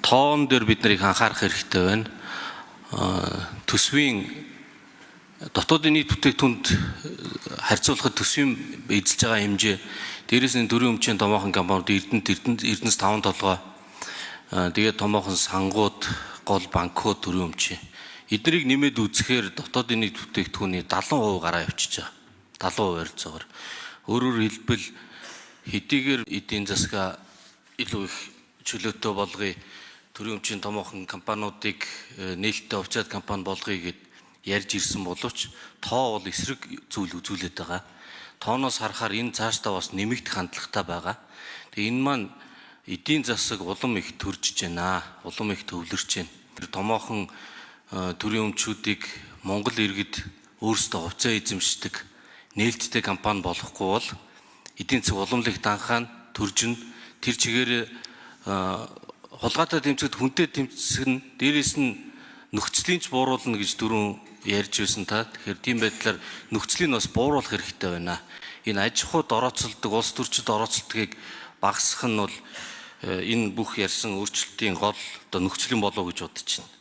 Тоон дээр бид нарыг анхаарах хэрэгтэй байна. Төсвийн дотоодын нийт бүтээгдэхүүнд харьцуулахад төсвийн эзэлж байгаа хэмжээ, дээрээс нь төрийн өмчийн томоохон компаниуд Эрдэнэт, Эрдэнэс таван толгой, тэгээд томоохон сангууд, гол банкуд, төрийн өмчийн. Эднийг нэмээд үзэхээр дотоодын нийт бүтээгдэхүүний 70% гараа явчихж байгаа. 70% ойролцоогоор. Өөрөөр хэлбэл, хэдийгээр эдийн засгаа илүү их чөлөөтэй болгоё, төрийн өмчийн томоохон компаниудыг нээлттэй хувьцаат компани болгоё гэд ярьж ирсэн боловч тоо бол эсрэг зүйл үзүүлээд байгаа. Тооноос харахаар энэ цаашдаа бас нэмэгдэх хандлагатай байгаа. Тэгээ энэ маань эдийн засаг улам их төржиж байна. Улам их төвлөрч байна. Тэр томоохон төрийн өмчүүдийг Монгол иргэд өөрсдөө хувьцаа эзэмшдэг нээлттэй компани болохгүй бол эдийн засаг улам л их данхаан төржин, тэр чигээр хулгайтай тэмцэхэд хүнтэй тэмцэх нь, дээрээс нь нөхцөлийн ч бууруулна гэж дөрөв ярьж байсан та. Тэгэхээр тийм байдлаар нөхцөлийн бас бууруулах хэрэгтэй байна. Энэ аж ахуйд орооцолдог, улс төрчид орооцолдгийг багасгах нь бол энэ бүх ярьсан өөрчлөлтийн гол одоо нөхцөлийн болов гэж бодож байна.